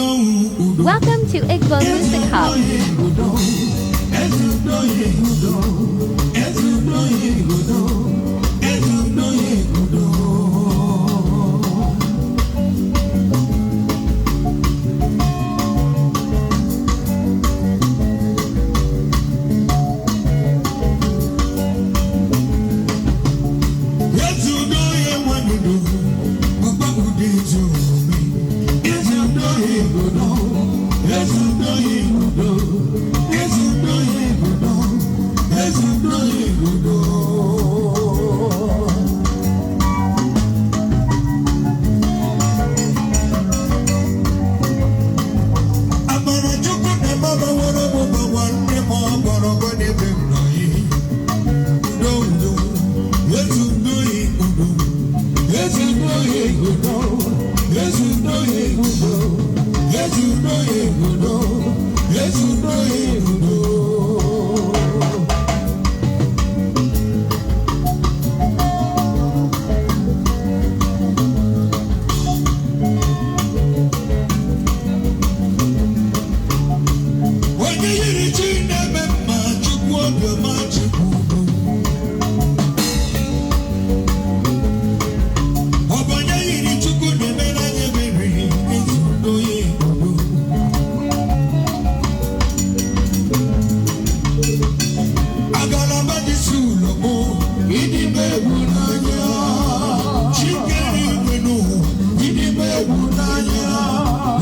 Udo, udo. Welcome to Igbo Music Hub. Udo, eze udo, udo, eze udo, udo, eze udo, udo. Eze udo ya nwadudu, papa udo ezi omume. Eze udo ya udo, eze udo ya udo, eze udo ya udo, eze udo ya udo. Amara Chukwu na mama nwere ọgbụgba nwanne m ọgbọrọgọ n'ebe m nọ yi. Udo udo, ezi udo ya udo, ezi udo ya udo, ezi udo ya udo, ezi udo ya udo, ezi udo ya udo. Onye yiri chi na-eme mma, Chukwu obiọma, Chukwu udo. Ọ bụ onye yiri Chukwu na-emere anyị ebere, ezi udo ya udo. Agalaba dị si ụlọ mụ, ịdị m egwu n'anya. Chikere igwe n'ụwa, ịdị m egwu n'anya.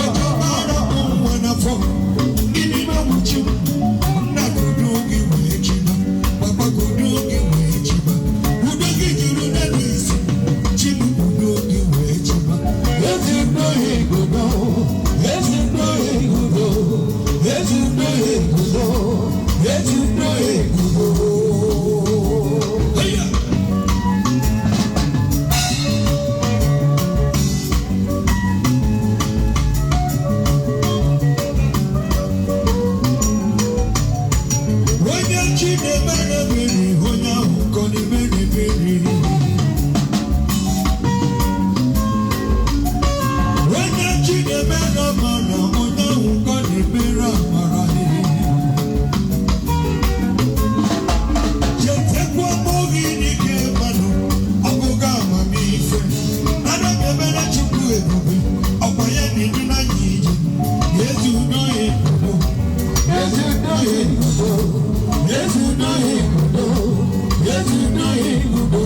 Ejọba bụ nwa n'afọ, ịdị m egwu chi m. Nna kudo gị wee chiba, papa kudo gị wee chiba. Udo gị juru n'elu isi, chi m kudo gị wee chiba. Ezi udo ya udo, ezi udo ya udo, ezi udo ya udo, ezi udo ya udo. Hey-ya! Onye chi na-emere ebere, onye ahụ kọ na-emere ebere. Onye chi na-emere amara, onye ahụ kọ na-emere amara. Chetakwa ọgbọ gị n'ike mmanụ, ọgụgụ amamife. Ana m emere Chukwu ebube, ọkwa ya na-edu n'anya ije. Ezi udo ya udo, ezi udo ya udo, ezi udo ya udo, ezi udo ya udo.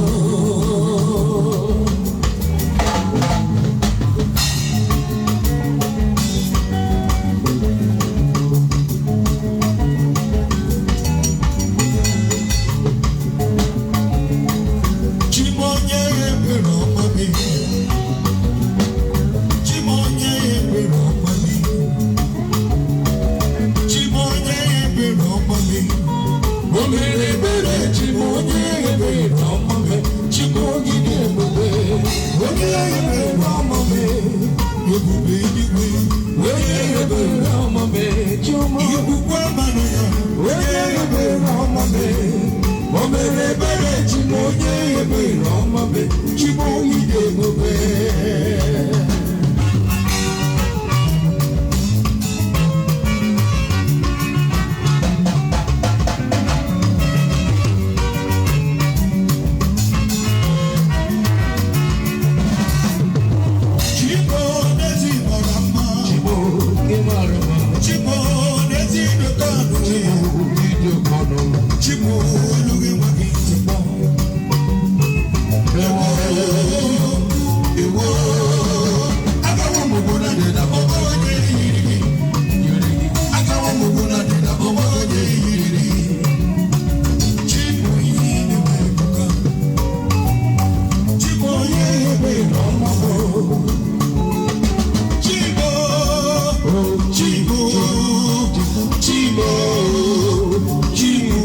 Chimonye ebere ọma mi. Chimonye ebere ọma mi. Chimonye ebere ọma mi. O mere ebere Chimonye ebere ọma mi. Chimogide ebube. Onye ebere ọma mi. Ebube eluigwe. Onye ebere ọma mi. Ikwukwu amara ya. Onye ebere ọma mi. O mere ebere Chimonye ebere ọma mi. Chimogide ebube. Chibo n'ezi mara mma. Chibo gị mara mma. Chibo n'ezi dokọnụ. Chibo ịdị ọnụ. Chibo olu gị nweghị ntụpọ. Ewo, ewo, agawo m obodo dị na ọgbọ onye yiri gị. Agawo m obodo dị na ọgbọ onye yiri gị. Chibo ihe na-eme ebuka. Chibo onye ebere ọma bụ. Chibo, Chibo, Chibo, Chibo.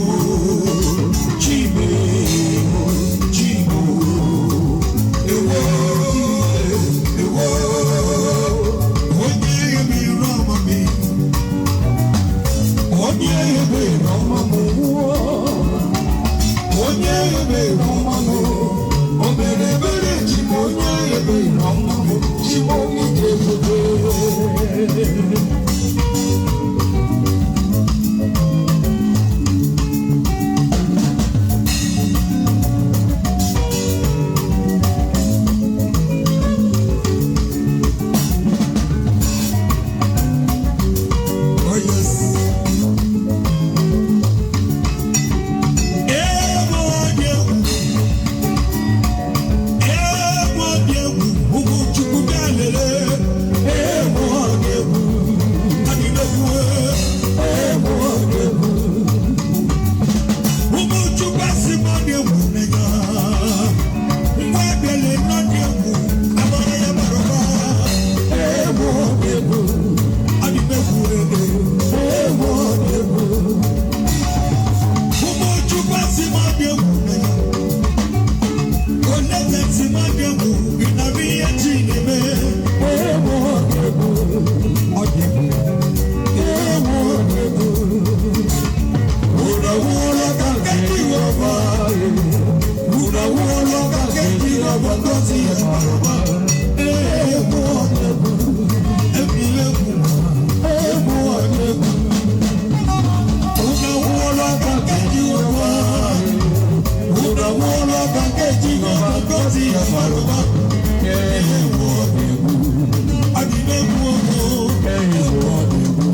Egwu ọ dị egwu.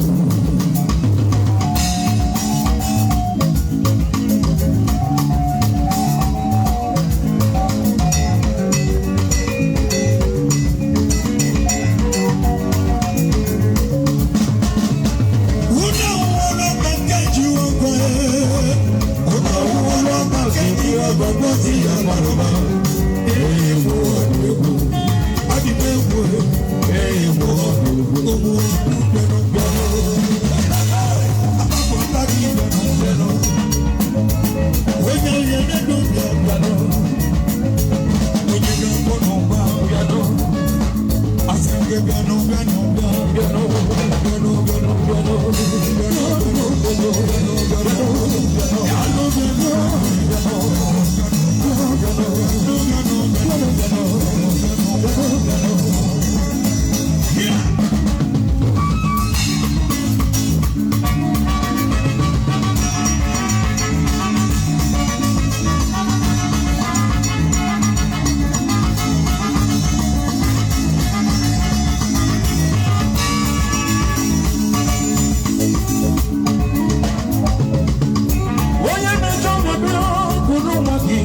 Onye na-achọ nwa bịa kwuru nwa gị.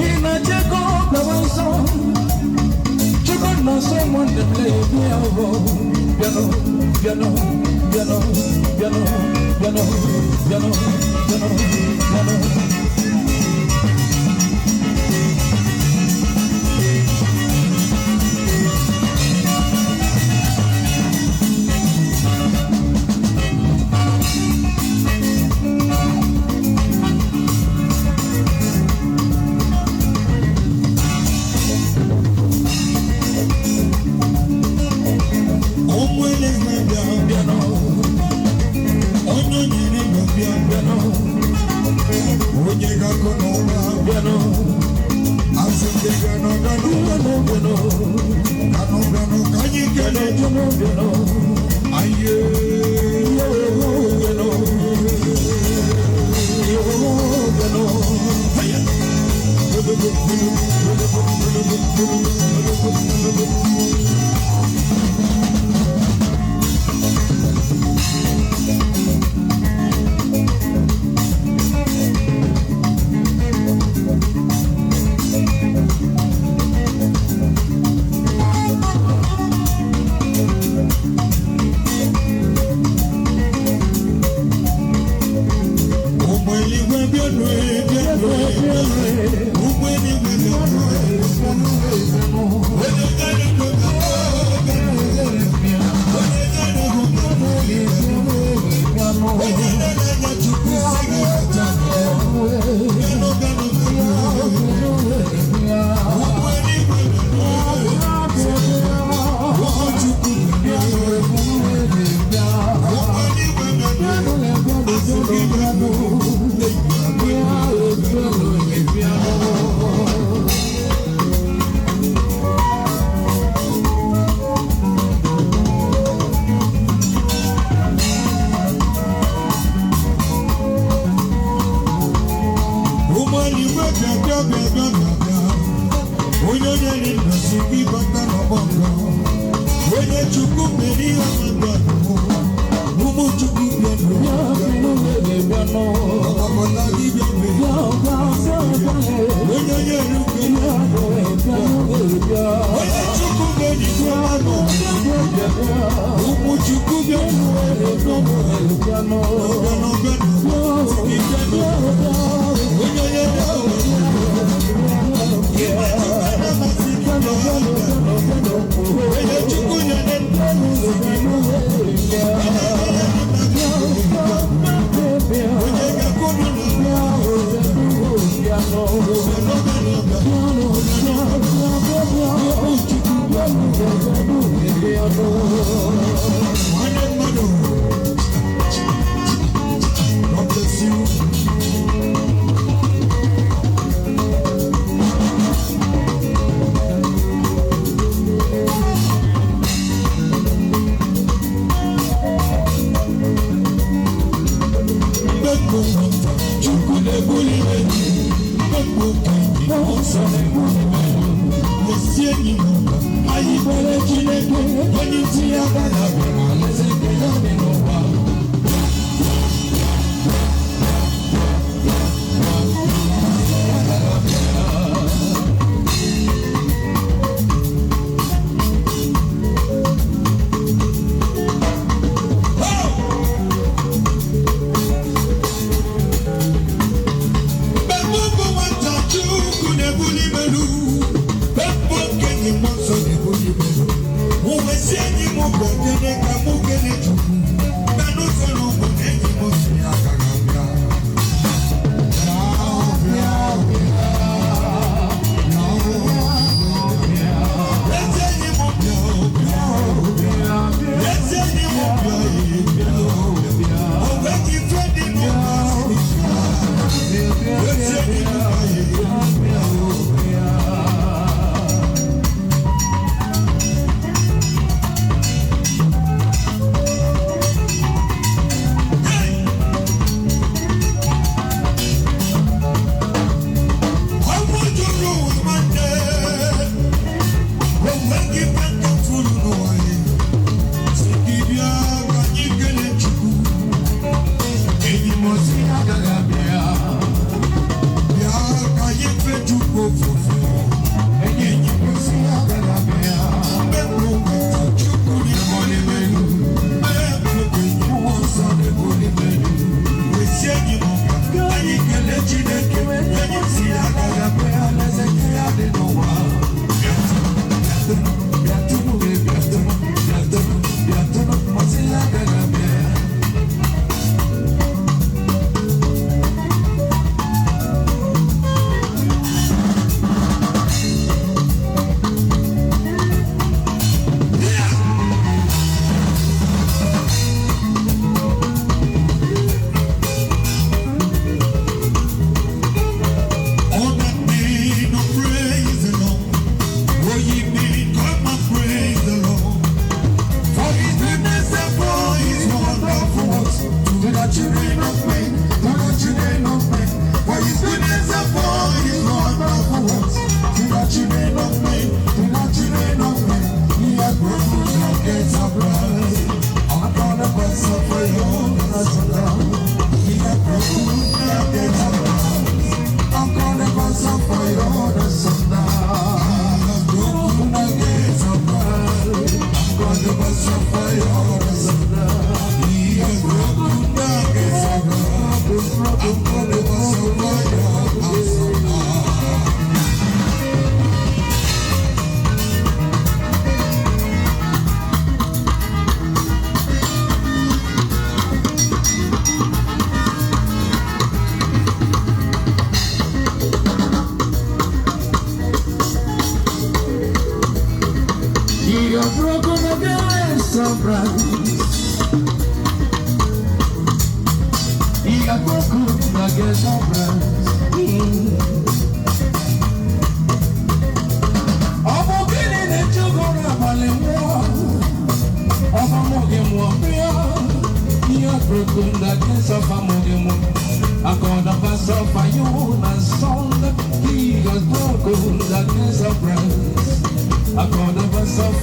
Ị na-achọ ego gawa nsọ. Chukwu nọ nso nwanne m lee bịa ụgwọ. Bịanụ, bịanụ, bịanụ, bịanụ, bịanụ, bịanụ, bịanụ, bịanụ. Ụmụ eluigwe bịa bịanụ, onye nyere ndụ bịa bịanụ, onye ga-akụ n'ụwa bịanụ, asị gị bịanụ bịanụ bịanụ bịanụ, bịanụ bịanụ ka anyị kelee bịanụ bịanụ, anyị bịanụ, bịanụ, haya. Ụmụ eluigwe bịanụ bịanụ bịanụ, ụmụ eluigwe bịanụ bịanụ. Onye nyere ndụ bịanụ bịanụ, onye nyere ndụ bịanụ bịanụ. Onye na-enye Chukwu sị gị bata bịanụ bịanụ bịanụ. Ụmụ eluigwe bịanụ, ụmụ Chukwu bịanụ, ụmụ eluigwe bịanụ. Asị gị bịanụ. Ụmụ eluigwe bịa bịa bịa bịa bịa bịa. Onye nyere ndụ si gị bata n'ọgbọ nkọ. Onye Chukwu mere ihe ọma bịa n'ụwa. Ụmụ Chukwu bịa n'ụwa. Ọgbakọta gị bịa bịa. Onye nyere ugo bịa. Onye Chukwu mere ihe ọma n'ụwa. Ụmụ Chukwu bịa n'ụwa. Bịa n'ụwa bịa n'ụwa. Si gị bịa n'ụwa. Onye nyere ugo. Onye Chukwu nyere ndụ si gị Onye ga-akwụrụ Nwanne mmadụ, God bless you. Chineke onye isi ya agaghị abịa n'alaeze nke ya dị n'ụwa. Mgbe nwata Chukwu na-ebuli m elu, ebe okenye mmụọ nsọ na-ebuli m elu. Mụ wee sị enyi m bụ ogene ka mụ kele Chukwu, na n'ụzọ na ụmụ na enyi m si agaghị abịa. Bịa, bịa, bịa, bịa. Ezi enyi m bịa, bịa, bịa. Ezi enyi m bịa, bịa, bịa. O nweghị ife dị n'ụwa siri ike. Ezi enyi m bịa, bịa, bịa. Ọnwụ juru ụwa nwanne, o nweghị ife nke furu n'ụwa ya. Sị gị bịa ka anyị kelee Chukwu. Enyi m osi agaghị abịa. Bịa ka anyị fee Chukwu ofufe. Enyi m osi agaghị abịa. Mgbe mbụ nweta Chukwu na-ebuli m elu. Mgbe mbụ okenye Mmụọ nsọ na-ebuli m elu. wee sị enyi m ka anyị kelee Chineke. Enyi m si ya agaghị abịa. Alaeze nke ya dị n'ụwa. Bịatụnụ, bịatụnụ, bịatụnụ, bịatụnụ, bịatụnụ, osi agaghị abịa. All that men oh, praise the Lord. Oh, ye men, come and praise the Lord. For his goodness and for his wonderful works to the children of men, to the children of men. For his goodness and for his wonderful works to the children of men, to the children of men. He has broken the gates of brass. Upon the bus of your He has broken the gates of brass. I'm gonna go suffer your son. Broken the gates of brass. I'm gonna go suffer your son. He has broken the gates of brass. I'm gonna go suffer your son. He has broken the gates of brass. He has broken the gates of brass. Ọ bụ gịnị na-eche ụgụrụ abalị nwụọ? Ọ bụ mụ gị mụọ bịa. He has broken the gates of Amogemo. A God of us of iron and sound. He has broken the gates of brass. A God of us of